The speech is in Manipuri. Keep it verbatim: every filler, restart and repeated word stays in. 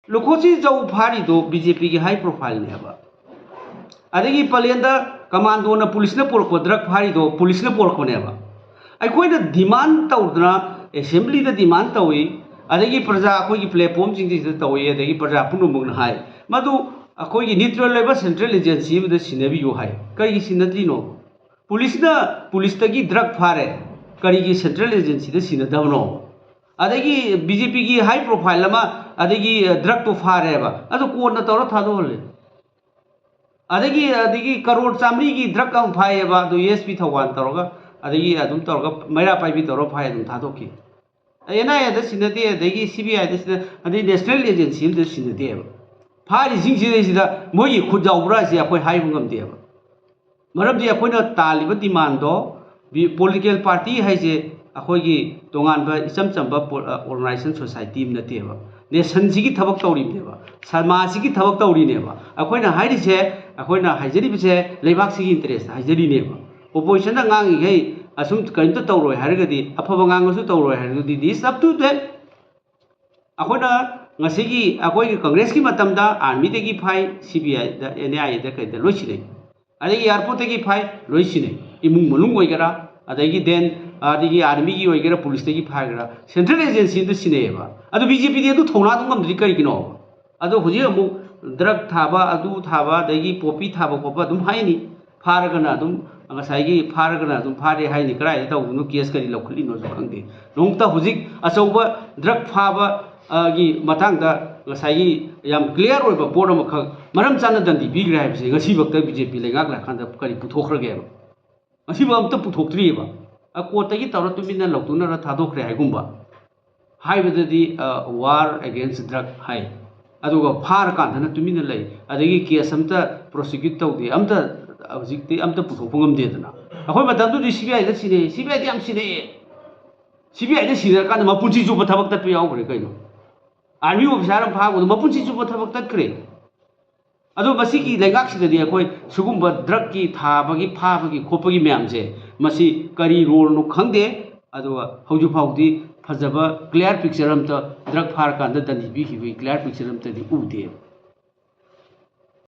ꯂꯨꯈꯣꯁꯤ ꯖꯧ ꯐꯥꯔꯤꯗꯣ ꯕꯤ ꯖꯦ ꯄꯤꯒꯤ ꯍꯥꯏ ꯄ꯭ꯔꯣꯐꯥꯏꯜꯅꯦꯕ꯫ ꯑꯗꯒꯤ ꯄꯂꯦꯟꯗ ꯀꯃꯥꯟꯗꯣꯅ, ꯄꯨꯂꯤꯁꯅ ꯄꯨꯔꯛꯄ ꯗ꯭ꯔꯒ ꯐꯥꯔꯤꯗꯣ ꯄꯨꯂꯤꯁꯅ ꯄꯨꯔꯛꯄꯅꯦꯕ꯫ ꯑꯩꯈꯣꯏꯅ ꯗꯤꯃꯥꯟ ꯇꯧꯗꯅ ꯑꯦꯁꯦꯝꯕ꯭ꯂꯤꯗ ꯗꯤꯃꯥꯟ ꯇꯧꯏ, ꯑꯗꯒꯤ ꯄ꯭ꯔꯖꯥ ꯑꯩꯈꯣꯏꯒꯤ ꯄ꯭ꯂꯦꯠꯐꯣꯝꯁꯤꯡꯁꯤꯗ ꯇꯧꯏ, ꯑꯗꯒꯤ ꯄ꯭ꯔꯖꯥ ꯄꯨꯝꯅꯃꯛꯅ ꯍꯥꯏ, ꯃꯗꯨ ꯑꯩꯈꯣꯏꯒꯤ ꯅ꯭ꯌꯨꯇ꯭ꯔꯦꯜ ꯑꯣꯏꯕ ꯁꯦꯟꯇ꯭ꯔꯦꯜ ꯑꯦꯖꯦꯟꯁꯤ ꯑꯃꯗ ꯁꯤꯟꯅꯕꯤꯌꯨ ꯍꯥꯏ꯫ ꯀꯔꯤꯒꯤ ꯁꯤꯟꯅꯗ꯭ꯔꯤꯅꯣ? ꯄꯨꯂꯤꯁꯅ ꯄꯨꯂꯤꯁꯇꯒꯤ ꯗ꯭ꯔꯒ ꯐꯥꯔꯦ, ꯀꯔꯤꯒꯤ ꯁꯦꯟꯇ꯭ꯔꯦꯜ ꯑꯦꯖꯦꯟꯁꯤꯗ ꯁꯤꯟꯅꯗꯕꯅꯣ? ꯑꯗꯒꯤ ꯕꯤ ꯖꯦ ꯄꯤꯒꯤ ꯍꯥꯏ ꯄ꯭ꯔꯣꯐꯥꯏꯜ ꯑꯃ, ꯑꯗꯒꯤ ꯗ꯭ꯔꯒꯇꯣ ꯐꯥꯔꯦꯕ, ꯑꯗꯨ ꯀꯣꯟꯅ ꯇꯧꯔ ꯊꯥꯗꯣꯛꯍꯜꯂꯦ꯫ ꯑꯗꯒꯤ, ꯑꯗꯒꯤ ꯀꯔꯣꯔ ꯆꯥꯃꯔꯤꯒꯤ ꯗ꯭ꯔꯒ ꯑꯃ ꯐꯥꯏꯌꯦꯕ, ꯑꯗꯨ ꯑꯦꯁ ꯄꯤ ꯊꯧꯕꯥꯜ ꯇꯧꯔꯒ, ꯑꯗꯒꯤ ꯑꯗꯨꯝ ꯇꯧꯔꯒ ꯃꯩꯔꯥ ꯄꯥꯏꯕꯤ ꯇꯧꯔꯒ ꯐꯥꯏ, ꯑꯗꯨꯝ ꯊꯥꯗꯣꯛꯈꯤ꯫ ꯑꯦꯟ ꯑꯥꯏ ꯑꯦꯗ ꯁꯤꯟꯅꯗꯦ, ꯑꯗꯒꯤ ꯁꯤ ꯕꯤ ꯑꯥꯏꯗ ꯁꯤꯟꯅ, ꯑꯗꯩ ꯅꯦꯁꯅꯦꯜ ꯑꯦꯖꯦꯟꯁꯤ ꯑꯃꯗ ꯁꯤꯟꯅꯗꯦꯕ꯫ ꯐꯥꯔꯤꯁꯤꯡꯁꯤꯗꯩꯁꯤꯗ ꯃꯣꯏꯒꯤ ꯈꯨꯠ ꯌꯥꯎꯕ꯭ꯔꯥ ꯍꯥꯏꯁꯦ ꯑꯩꯈꯣꯏ ꯍꯥꯏꯕ ꯉꯝꯗꯦꯕ꯫ ꯃꯔꯝꯗꯤ ꯑꯩꯈꯣꯏꯅ ꯇꯥꯜꯂꯤꯕ ꯗꯤꯃꯥꯟꯗꯣ, ꯄꯣꯂꯤꯇꯤꯀꯦꯜ ꯄꯥꯔꯇꯤ ꯍꯥꯏꯁꯦ ꯑꯩꯈꯣꯏꯒꯤ ꯇꯣꯉꯥꯟꯕ ꯏꯆꯝ ꯆꯝꯕ ꯑꯣꯔꯒꯅꯥꯏꯖꯦꯁꯟ ꯁꯣꯁꯥꯏꯇꯤ ꯑꯃ ꯅꯠꯇꯦꯕ꯫ ꯅꯦꯁꯟꯁꯤꯒꯤ ꯊꯕꯛ ꯇꯧꯔꯤꯕꯅꯦꯕ, ꯁꯃꯥꯖꯁꯤꯒꯤ ꯊꯕꯛ ꯇꯧꯔꯤꯅꯦꯕ꯫ ꯑꯩꯈꯣꯏꯅ ꯍꯥꯏꯔꯤꯁꯦ, ꯑꯩꯈꯣꯏꯅ ꯍꯥꯏꯖꯔꯤꯕꯁꯦ ꯂꯩꯕꯥꯛꯁꯤꯒꯤ ꯏꯟꯇꯔꯦꯁꯇ ꯍꯥꯏꯖꯔꯤꯅꯦꯕ꯫ ꯑꯣꯄꯣꯖꯤꯁꯟꯅ ꯉꯥꯡꯉꯤꯈꯩ ꯑꯁꯨꯝ ꯀꯔꯤꯝꯇ ꯇꯧꯔꯣꯏ ꯍꯥꯏꯔꯒꯗꯤ, ꯑꯐꯕ ꯉꯥꯡꯉꯁꯨ ꯇꯧꯔꯣꯏ ꯍꯥꯏꯔꯒꯗꯤ, this is up to them꯫ ꯑꯩꯈꯣꯏꯅ ꯉꯁꯤꯒꯤ, ꯑꯩꯈꯣꯏꯒꯤ ꯀꯪꯒ꯭ꯔꯦꯁꯀꯤ ꯃꯇꯝꯗ ꯑꯥꯔꯃꯤꯗꯒꯤ ꯐꯥꯏ, ꯁꯤ ꯕꯤ ꯑꯥꯏꯗ, ꯑꯦꯟ ꯑꯥꯏ ꯑꯦꯗ, ꯀꯩꯗ ꯂꯣꯏ ꯁꯤꯟꯅꯩ꯫ ꯑꯗꯒꯤ ꯑꯦꯌꯥꯔꯄꯣꯔꯠꯇꯒꯤ ꯐꯥꯏ, ꯂꯣꯏ ꯁꯤꯟꯅꯩ꯫ ꯏꯃꯨꯡ ꯃꯅꯨꯡ ꯑꯣꯏꯒꯦꯔꯥ, ꯑꯗꯒꯤ ꯗꯦꯟ, ꯑꯗꯒꯤ ꯑꯥꯔꯃꯤꯒꯤ ꯑꯣꯏꯒꯦꯔꯥ, ꯄꯨꯂꯤꯁꯇꯒꯤ ꯐꯥꯏꯒꯦꯔꯥ, ꯁꯦꯟꯇ꯭ꯔꯦꯜ ꯑꯦꯖꯦꯟꯁꯤ ꯑꯝꯇ ꯁꯤꯟꯅꯩꯌꯦꯕ꯫ ꯑꯗꯨ ꯕꯤ ꯖꯦ ꯄꯤꯗꯤ ꯑꯗꯨ ꯊꯧꯅꯥꯗꯨ ꯉꯝꯗ꯭ꯔꯤ ꯀꯔꯤꯒꯤꯅꯣ? ꯑꯗꯣ ꯍꯧꯖꯤꯛ ꯑꯃꯨꯛ ꯗ꯭ꯔꯒ ꯊꯥꯕ, ꯑꯗꯨ ꯊꯥꯕ, ꯑꯗꯒꯤ ꯄꯣꯄꯤ ꯊꯥꯕ ꯈꯣꯠꯄ ꯑꯗꯨꯝ ꯍꯥꯏꯅꯤ꯫ ꯐꯥꯔꯒꯅ ꯑꯗꯨꯝ, ꯉꯁꯥꯏꯒꯤ ꯐꯥꯔꯒꯅ ꯑꯗꯨꯝ ꯐꯥꯔꯦ ꯍꯥꯏꯅꯤ꯫ ꯀꯗꯥꯏꯗ ꯇꯧꯕꯅꯣ, ꯀꯦꯁ ꯀꯔꯤ ꯂꯧꯈꯠꯂꯤꯅꯣꯁꯨ ꯈꯪꯗꯦ꯫ ꯅꯣꯡꯃꯇ ꯍꯧꯖꯤꯛ ꯑꯆꯧꯕ ꯗ꯭ꯔꯒ ꯐꯥꯕ, ꯑ, ꯒꯤ ꯃꯇꯥꯡꯗ ꯉꯁꯥꯏꯒꯤ ꯌꯥꯝ ꯀ꯭ꯂꯤꯌꯥꯔ ꯑꯣꯏꯕ ꯄꯣꯠ ꯑꯃꯈꯛ ꯃꯔꯝ ꯆꯥꯅ ꯗꯟꯗꯤ ꯄꯤꯈ꯭ꯔꯦ ꯍꯥꯏꯕꯁꯦ ꯉꯁꯤꯐꯥꯎꯗ ꯕꯤ ꯖꯦ ꯄꯤ ꯂꯩꯉꯥꯛ ꯂꯥꯛꯀꯥꯟꯗ ꯀꯔꯤ ꯄꯨꯊꯣꯛꯈ꯭ꯔꯒꯦꯕ? ꯉꯁꯤꯐꯥꯎ ꯑꯝꯇ ꯄꯨꯊꯣꯛꯇ꯭ꯔꯤꯑꯕ꯫ ꯑ, ꯀꯣꯔꯠꯇꯒꯤ ꯇꯧꯔ ꯇꯨꯃꯤꯟꯅ ꯂꯧꯊꯣꯛꯅꯔ ꯊꯥꯗꯣꯛꯈ꯭ꯔꯦ ꯍꯥꯏꯒꯨꯝꯕ꯫ ꯍꯥꯏꯕꯗꯗꯤ, ꯑ, war against drug ꯍꯥꯏ, ꯑꯗꯨꯒ ꯐꯥꯔꯀꯥꯟꯗꯅ ꯇꯨꯃꯤꯟꯅ ꯂꯩ, ꯑꯗꯒꯤ ꯀꯦꯁ ꯑꯝꯇ ꯄ꯭ꯔꯣꯁꯤꯀ꯭ꯌꯨꯠ ꯇꯧꯗꯦ, ꯑꯝꯇ ꯍꯧꯖꯤꯛꯇꯤ ꯑꯝꯇ ꯄꯨꯊꯣꯛꯄ ꯉꯝꯗꯦꯗꯅ꯫ ꯑꯩꯈꯣꯏ ꯃꯇꯝꯗꯨꯗꯤ ꯁꯤ ꯕꯤ ꯑꯥꯏꯗ ꯁꯤꯟꯅꯩ, ꯁꯤ ꯕꯤ ꯑꯥꯏꯗꯤ ꯌꯥꯝ ꯁꯤꯟꯅꯩꯌꯦ꯫ ꯁꯤ ꯕꯤ ꯑꯥꯏꯗ ꯁꯤꯟꯅꯔꯀꯥꯟꯗ ꯃꯄꯨꯟꯁꯤ ꯆꯨꯞꯄ ꯊꯕꯛ ꯇꯠꯄ ꯌꯥꯎꯈ꯭ꯔꯦ ꯀꯩꯅꯣ꯫ ꯑꯥꯔꯃꯤ ꯑꯣꯐꯤꯁꯥꯔ ꯑꯃ ꯐꯥꯕꯗ ꯃꯄꯨꯟꯁꯤ ꯆꯨꯞꯄ ꯊꯕꯛ ꯇꯠꯈ꯭ꯔꯦ꯫ ꯑꯗꯣ ꯃꯁꯤꯒꯤ ꯂꯩꯉꯥꯛꯁꯤꯗꯗꯤ ꯑꯩꯈꯣꯏ ꯁꯤꯒꯨꯝꯕ ꯗ꯭ꯔꯒꯀꯤ ꯊꯥꯕꯒꯤ, ꯐꯥꯕꯒꯤ ꯈꯣꯠꯄꯒꯤ ꯃꯌꯥꯝꯁꯦ, ꯃꯁꯤ ꯀꯔꯤ ꯔꯣꯜꯅꯣ ꯈꯪꯗꯦ꯫ ꯑꯗꯨꯒ ꯍꯧꯖꯤꯛ ꯐꯥꯎꯗꯤ ꯐꯖꯕ clear picture ꯑꯝꯇ, ꯗ꯭ꯔꯒ ꯐꯥꯔꯀꯥꯟꯗ ꯗꯟꯗꯤ ꯄꯤꯈꯤꯕꯒꯤ clear picture ꯑꯝꯇꯗꯤ ꯎꯗꯦꯕ꯫